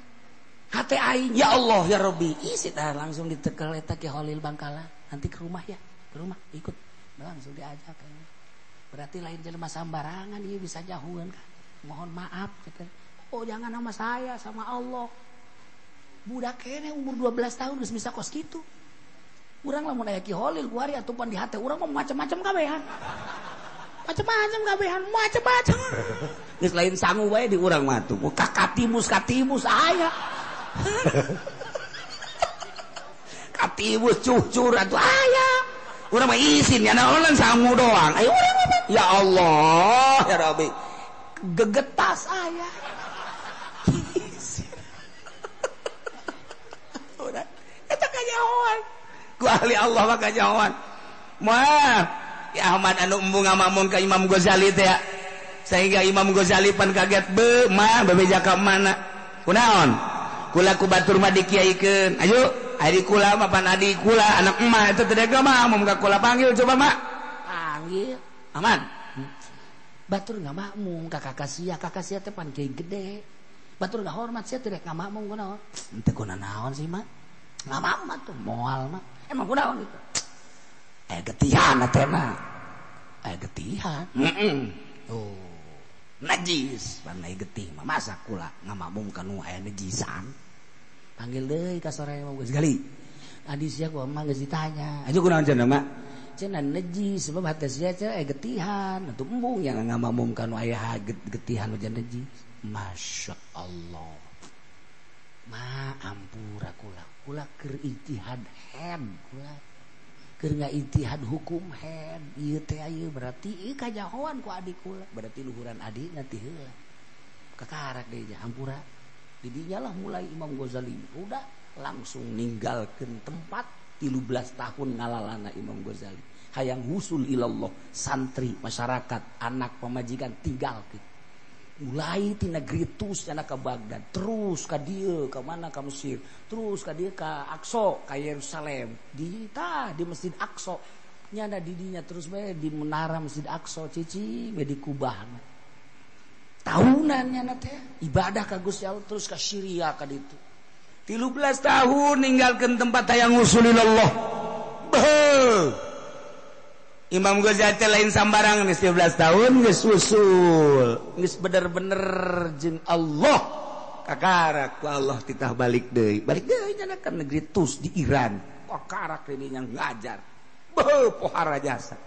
[SPEAKER 2] Hate aing, ya Allah ya Rabbi. Isi tah langsung ditekel eta Ki Khalil Bangkalan. Nanti ke rumah ya, ke rumah ikut. Langsung diajak. Berarti lain jelema sambarangan ieu bisa jahueun kan. Mohon maaf kata. Oh, jangan sama saya, sama Allah. Budak kene umur 12 tahun geus bisa kos kitu. Urang lamun aya Ki Khalil kuari atupan di hate urang mah macam-macam kabehan. Macam-macam kabehan, macam-macam.
[SPEAKER 1] Geus lain sangu bae di urang mah tuh.
[SPEAKER 2] Katimus katimus aya.
[SPEAKER 1] Katimus cucur atuh aya. Urang mah isin nya naonan sangu doang. Ayo urang mah ya Allah ya Rabbi.
[SPEAKER 2] Gegetas aya.
[SPEAKER 1] Urang eta kanyahoan. Ku ahli Allah mah kanyahoan. Moal Ya Ahmad anu embung ngamamun ka Imam Ghazali teh ya. Sehingga Imam Ghazali pan kaget be mah bebeja ka mana. Kunaon? Kula ku batur mah dikiaikeun. Ayo, ari kula mah pan adi kula anak emak itu teh mah mun ka kula panggil coba mak.
[SPEAKER 2] Panggil.
[SPEAKER 1] Aman.
[SPEAKER 2] Batur ngamakmum ka kakak sia teh pan kiai gede. Batur ngahormat sia teh rek ngamakmum kunaon? Henteu kunaon sih mah. Ngamakmum atuh moal mah. Emang kunaon itu? Aya getihan atena. Aya getihan. Heeh. Oh, najis pan aya getih mah masa kula ngamakmum ka nu aya najisan. Panggil deui ka sore mah geus gali. Adi sia ku mah geus ditanya.
[SPEAKER 1] Aju kunaon cenah mak?
[SPEAKER 2] Cenah najis sebab hate sia teh aya getihan atuh embung yang ngamakmum ka nu aya getihan hujan najis. Masya Allah. Ma ampura kula. Kula keur ijtihad head kula. Keur ngaijtihad hukum head. Ieu teh ieu berarti ieu kajahoan ku adik kula. Berarti luhuran adikna ti heula. Kakarak deui nya ampura. Di dinya lah mulai Imam Ghazali udah langsung ninggalkeun tempat 13 tahun ngalalana Imam Ghazali. Hayang husul ilallah, santri, masyarakat, anak pamajikan tinggalkeun. Mulai ti negeri Tus nyana ka Baghdad, terus ka dieu ka mana ka Mesir, terus ka dieu ka Aqsa, ka Yerusalem. Di tah di Masjid Aqsa. Nyana di dinya terus bae di menara Masjid Aqsa cicing we di kubahna. Tahunan nyana teh ibadah ka Gusti Allah terus ka Syria ka ditu.
[SPEAKER 1] 13 tahun ninggalkeun tempat hayang usulillah. Beuh. Imam Ghazali teh lain sambarang geus 13 tahun geus usul, geus bener-bener jeung Allah. Kakarak ku Allah titah balik deui. Balik deui nyana ka negeri Tus di Iran. Kakarak deui nya ngajar. Beuh pohara jasa.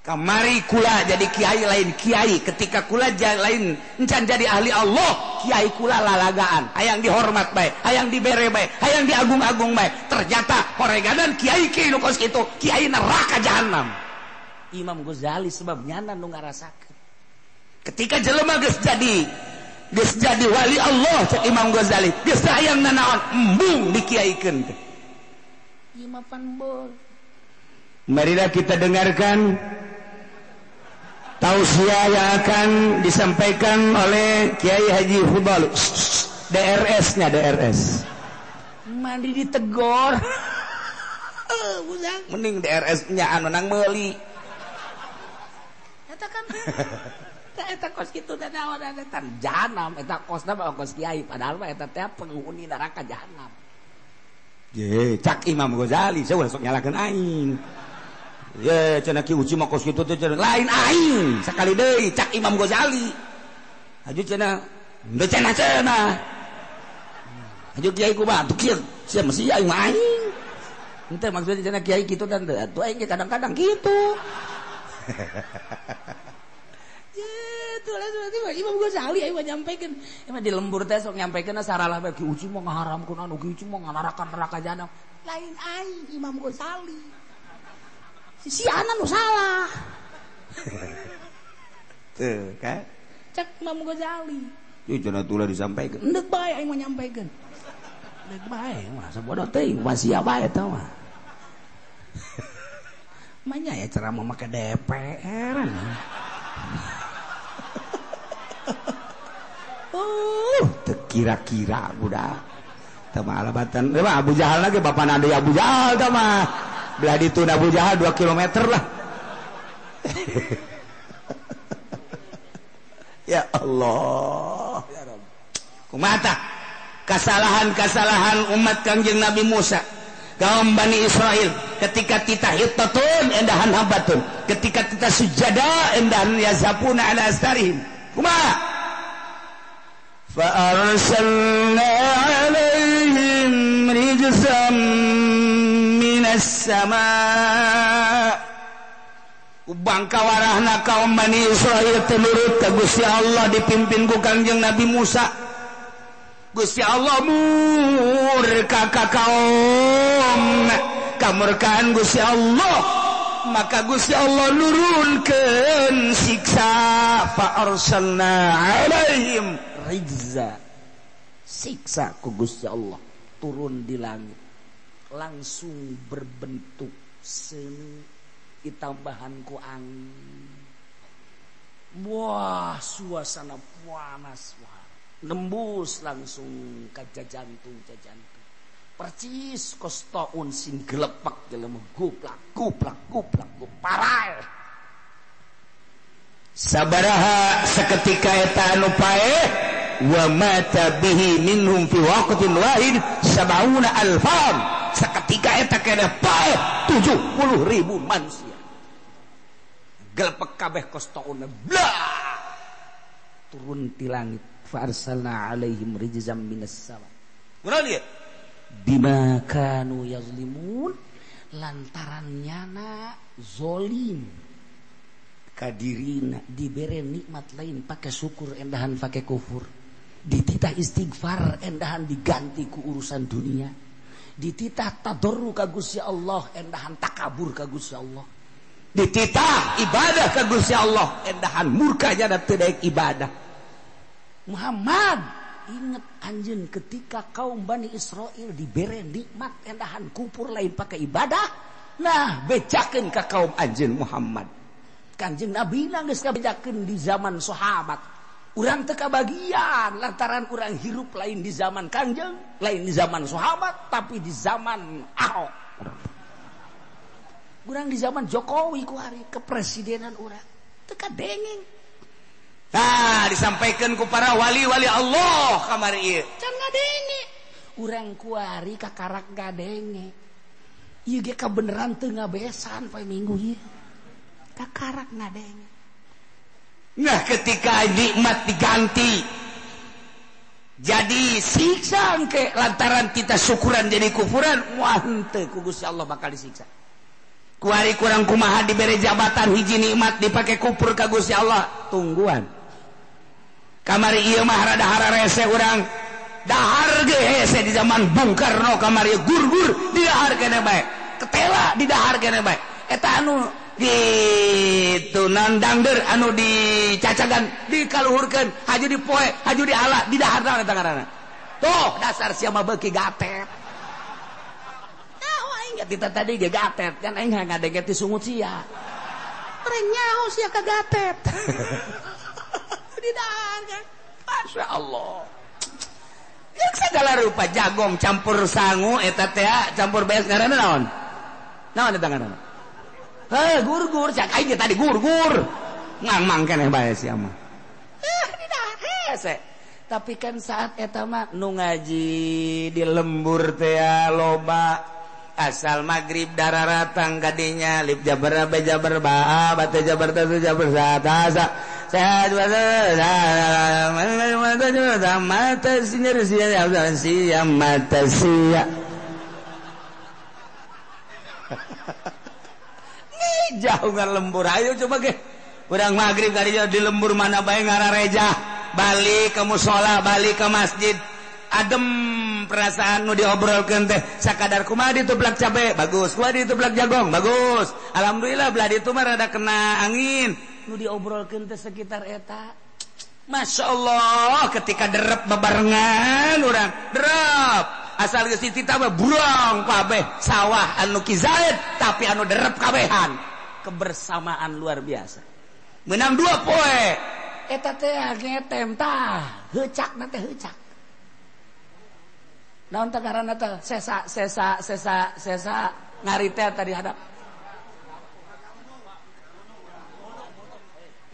[SPEAKER 1] Kamari kula jadi kiai lain kiai, ketika kula lain encan jadi ahli Allah, kiai kula lalagaan, hayang dihormat bae, hayang dibere bae, hayang diagung-agung bae. Ternyata horeganan kiai kiai nu kos kitu, kiai neraka jahanam.
[SPEAKER 2] Imam Ghazali sebab nyana nu ngarasakeun.
[SPEAKER 1] Ketika jelema geus jadi wali Allah cek Imam Ghazali, geus hayang nanaon embung dikiaikeun teh.
[SPEAKER 2] Ieu mah pan bol.
[SPEAKER 1] Marilah kita dengarkan tausiah yang akan disampaikan oleh Kiai Haji Fudhal, DRS-nya DRS.
[SPEAKER 2] Mandi ditegor.
[SPEAKER 1] Mending DRS-nya anu nang meuli.
[SPEAKER 2] Eta kan eta kos kitu teh naon eta jahanam, eta kosna mah kos kiai padahal mah eta teh penghuni neraka jahanam.
[SPEAKER 1] Ye, cak Imam Ghazali saya sok nyalakeun aing. Ye, cenah Ki Uci mah kos kitu teh cenah lain aing sakali deui cak Imam Ghazali. Haju cenah henteu cenah cenah. Haju kiai kumaha tuh kieu sia mesti aing mah aing.
[SPEAKER 2] Henteu maksudnya cenah kiai kitu dan atuh aing ge kadang-kadang kitu. Ye, tuh lah berarti Imam Ghazali aing mah nyampikeun. Emang di lembur teh sok nyampikeun saralah bae Ki Uci mah ngaharamkeun anu Ki Uci mah nganarakan neraka jahanam. Lain aing Imam Ghazali. Si ana nu salah.
[SPEAKER 1] Tuh kan?
[SPEAKER 2] Cek Imam Ghazali.
[SPEAKER 1] Ieu cenah tulah disampaikeun.
[SPEAKER 2] Endek bae aing mah nyampaikeun. Endek bae mah sabodoh teuing masih bae eta mah. Manya ya ceramah make DPR.
[SPEAKER 1] Teu kira-kira budak. Teu mah alabatan. Teu mah Abu Jahal lagi bapak nade Abu Jahal teu mah. Belah ditu Abu Jahal 2 kilometer lah. Ya Allah. Ya Rabb. Kumaha tah? Kesalahan-kesalahan umat Kangjeng Nabi Musa, kaum Bani Israel ketika titah hittatun endahan habatun, ketika titah sujada endahan yazapuna ala astarihim. Kumaha? Fa arsalna alaihim rijzam minas sama. Bangka warahna kaum Bani Israel tenurut ka Gusti Allah dipimpin ku Kangjeng Nabi Musa. Gusti Allah murka ka kaum, kamurkaan Gusti Allah, maka Gusti Allah nurunkeun siksa. Fa arsalna alaihim
[SPEAKER 2] rijza, siksa ku Gusti Allah turun di langit langsung berbentuk seni ditambahan ku angin. Wah, suasana panas, wah, nembus langsung ke jantung, jantung. Percis kos taun sing gelepak jelema guplak guplak guplak guparal.
[SPEAKER 1] Sabaraha seketika eta anu paeh wa mata bihi minhum fi waqtin wahid sab'una alfan. Seketika eta keneh paeh 70.000 manusia. Gelepek kabeh kos tauna blah turun ti langit fa arsalna alaihim rijzam minas sama. Kunaon ieu?
[SPEAKER 2] Bima kanu yazlimun, lantaran nyana zolim kadirina dibere nikmat lain pakai syukur endahan pakai kufur, dititah istighfar endahan diganti ku urusan dunia, dititah tadarru ka Gusti Allah endahan takabur ka Gusti Allah,
[SPEAKER 1] dititah ibadah ka Gusti Allah endahan murka jana teu daek ibadah.
[SPEAKER 2] Muhammad ingat anjeun ketika kaum Bani Israel dibere nikmat endahan kupur lain pakai ibadah,
[SPEAKER 1] nah bejakeun ka kaum anjeun Muhammad.
[SPEAKER 2] Kanjeng Nabi geus kabejakeun di zaman sahabat. Urang teu kabagian lantaran urang hirup lain di zaman Kanjeng, lain di zaman sahabat, tapi di zaman Ahok. Urang di zaman Jokowi ku hari kepresidenan urang teu kadengeng.
[SPEAKER 1] Nah, disampaikan ku para wali-wali Allah kamari ieu.
[SPEAKER 2] Can ngadenge. Urang kuari kakarak ngadenge. Ieu ge kabeneran teu ngabesan poe Minggu ieu. Kakarak ngadenge.
[SPEAKER 1] Nah, ketika nikmat diganti jadi siksa engke lantaran kita syukuran jadi kufuran, wah henteu ku Gusti Allah bakal disiksa. Kuari kurang kumaha dibere jabatan hiji nikmat dipake kufur ka Gusti Allah, tungguan. Kamari ieu mah rada hararese urang. Dahar ge hese di zaman Bung Karno kamari gurgur di dahar keneh bae. Ketela di dahar keneh bae. Eta anu gitu nandangder anu dicacagan dikaluhurkeun haju dipoe haju diala di dahar naon eta ngaranna. Tuh dasar sia mah beuki gatet.
[SPEAKER 2] Nyaho aing ge tita tadi ge gatet kan aing ngadenge ti sungut sia. Teu nyaho sia ka gatet. Di dahar kan.
[SPEAKER 1] Masya Allah. Yang segala rupa jagong campur sangu eta teh campur bees ngaranna naon? Naon eta ngaranna? Heh, gurgur cak aing tadi gurgur. Ngangmang keneh bae sia mah.
[SPEAKER 2] Di dahar hese.
[SPEAKER 1] Tapi kan saat eta mah nu ngaji di lembur teh loba asal magrib dararatang kadinya lip jabar ba jabar ba ba jabar ta jabar sa ta sa mata sia mata sia. Nih jauh ngar lembur ayo coba ge. Urang magrib kadinya di lembur mana bae ngarareja, balik ke musola, balik ke masjid. Adem perasaan nu diobrolkeun teh sakadar kumaha ditu belak cabe bagus, kumaha ditu belak jagong bagus. Alhamdulillah belah ditu mah rada kena angin.
[SPEAKER 2] Nu diobrolkeun teh sekitar eta.
[SPEAKER 1] Masya Allah ketika derep bebarengan urang derep asal geus dititah mah burong kabeh sawah anu kizaid tapi anu derep kabehan.
[SPEAKER 2] Kebersamaan luar biasa.
[SPEAKER 1] Menang dua poe
[SPEAKER 2] eta teh ngetem tah heucakna teh heucak. Naon teh ngaranna teh sesa sesa sesa sesa ngari teh tadi hadap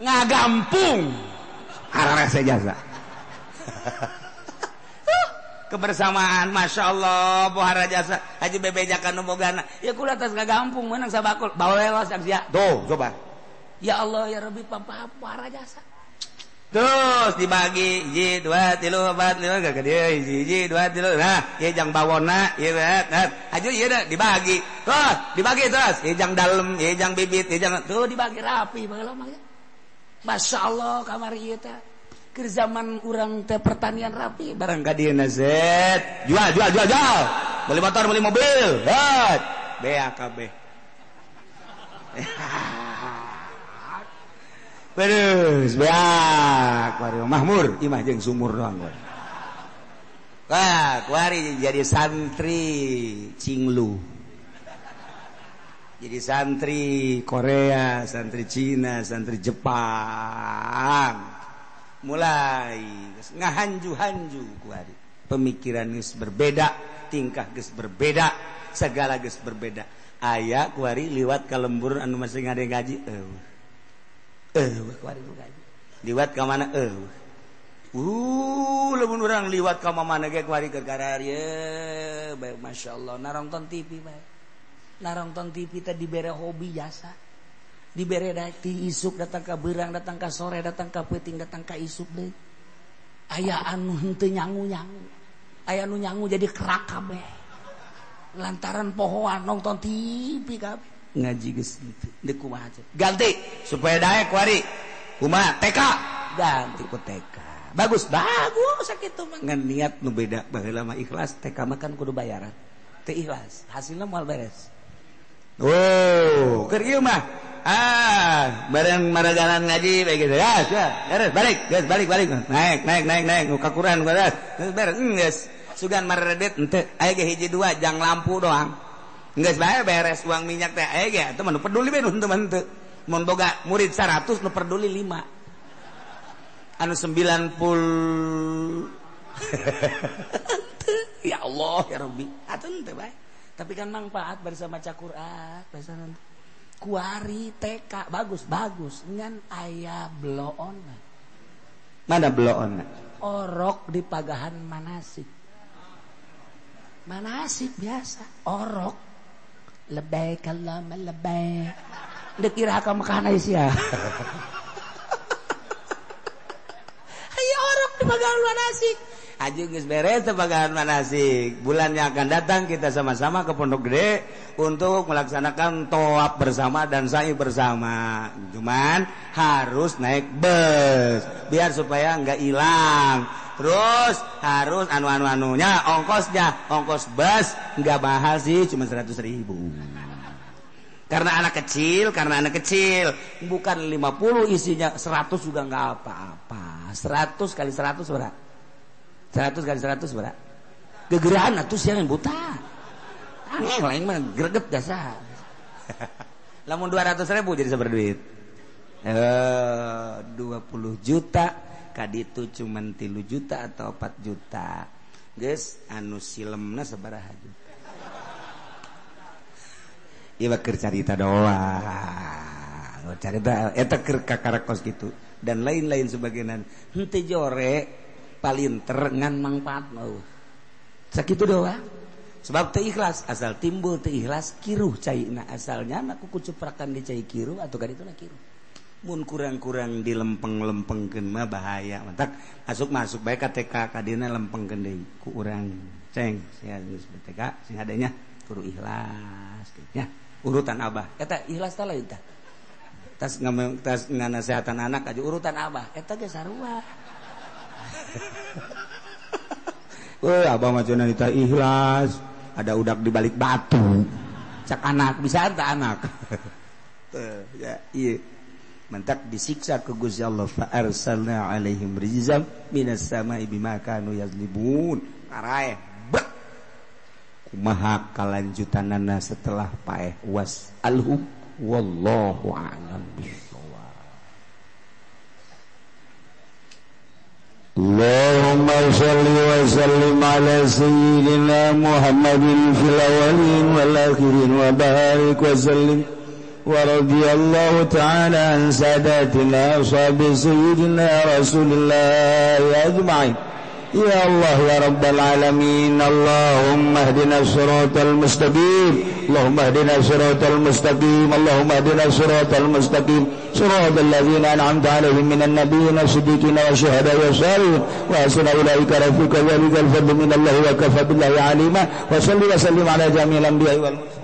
[SPEAKER 1] ngagampung hararese jasa. Kebersamaan Masya Allah pohara jasa haji bebejakan nu bogana ya kula atas ngagampung meunang sabakul bawelos sia tuh coba
[SPEAKER 2] ya Allah ya Rabbi pohara jasa.
[SPEAKER 1] Terus dibagi hiji 2 3 4 5 ka dieu hiji 2 3 nah ieu jang bawona ieu nah aju ieu dibagi terus dibagi terus ieu jang dalem ieu jang bibit ieu jang
[SPEAKER 2] tuh dibagi rapi baheula mah. Masya Allah kamari ieu teh keur zaman urang teh pertanian rapi
[SPEAKER 1] barang ka dieu zet jual jual jual jual beli motor beli mobil het BAKB. Terus beak kuari mahmur imah jeung sumur doang kuari. Wah, kuari jadi santri Cinglu. Jadi santri Korea, santri Cina, santri Jepang. Mulai ngahanju-hanju kuari. Pemikiran geus berbeda, tingkah geus berbeda, segala geus berbeda. Aya kuari liwat ka lembur anu masih ngade ngaji eueuh. Kuari nu ngaji. Liwat ka mana lamun urang liwat ka mana ge kuari keur kararieu bae masyaallah narongton TV bae. Narongton TV teh dibere hobi jasa. Dibere ti isuk datang ka beurang, datang ka sore, datang ka peuting, datang ka isuk deui. Aya anu henteu nyangu-nyangu. Aya anu nyangu jadi kerak kabeh. Lantaran pohoan nonton TV kabeh. Ngaji geus deuk kumaha ganti supaya daek kuari kumaha TK ganti ku TK bagus bagus sakitu mah ngan niat nu beda baheula mah ikhlas TK mah kan kudu bayaran teu ikhlas hasilna moal beres. Oh keur ieu mah bareng maragalan ngaji bae gitu ya beres balik geus balik balik naik naik naik naik nu kakuran beres beres geus sugan maredet henteu aya ge hiji dua jang lampu doang. Geus bae beres uang minyak teh aya ge atuh mah nu peduli bae nu henteu mah henteu. Mun boga murid 100 nu peduli 5. Anu 90 ya Allah ya Rabbi atuh henteu bae. Tapi kan manfaat barisa maca Quran, barisa kuari TK bagus bagus ngan aya bloonna. Mana bloonna? Orok di pagahan manasik. Manasik biasa orok. Lebay kalama lebay. Dek kira ka Mekah sia. Hayo orok di pagahan manasik. Aja geus beres teh pagahan manasik. Bulan yang akan datang kita sama-sama ke Pondok Gede untuk melaksanakan tawaf bersama dan sa'i bersama. Cuman harus naik bus biar supaya enggak hilang. Terus harus anu-anu-anunya, ongkosnya, ongkos bus nggak mahal sih, cuma 100.000. Karena anak kecil, bukan 50 isinya 100 juga nggak apa-apa. 100 kali 100 berapa? 100 kali 100 berapa? Gegerahan atuh sia yang buta. Angin lain mah greget dasar. Lamun 200.000 jadi sabar duit. 20 juta. Kaditu cuman 3 juta atau 4 juta. Geus anu silemna sabaraha juta. Ieu mah keur carita doang. Carita eta keur kakarakos kitu dan lain-lain sebagainya. Henteu jore palinter ngan mangfaat mah. Sakitu doang. Sebab teu ikhlas, asal timbul teu ikhlas kiruh caina asalnya na kuku cuprakan di cai kiruh atau kadituna kiruh. Mun kurang-kurang dilempeng-lempengkeun mah bahaya. Mantak masuk-masuk bae ka TK kadina lempengkeun deui ku urang ceng sia geus TK sing adanya kudu ikhlas nya urutan abah eta ikhlas tah lain tah tas tas nganasehatan anak aja urutan abah eta ge sarua. Weh abah mah cenah tah ikhlas ada udak di balik batu cak anak bisa tah anak. Teu ya ieu mentak disiksa ke Gusti Allah fa arsalna alaihim rizam minas sama'i bima kanu yazlibun. Paraeh bek kumaha kalanjutanana setelah paeh was alhum wallahu a'lam bissawab.
[SPEAKER 3] Allahumma shalli wa sallim ala sayyidina Muhammadin fil awwalin wal akhirin wa barik wa sallim. ورضي الله تعالى عن ساداتنا أصحاب سيدنا رسول الله أجمعين. يا الله يا رب العالمين. اللهم اهدنا الصراط المستقيم، اللهم اهدنا الصراط المستقيم، اللهم اهدنا الصراط المستقيم، صراط الذين أنعمت عليهم من النبيين والصديقين والشهداء والصالحين، وحسن أولئك رفيقا. ذلك الفضل من الله وكفى بالله عليما. وصل وسلم على جميع الأنبياء والمرسلين.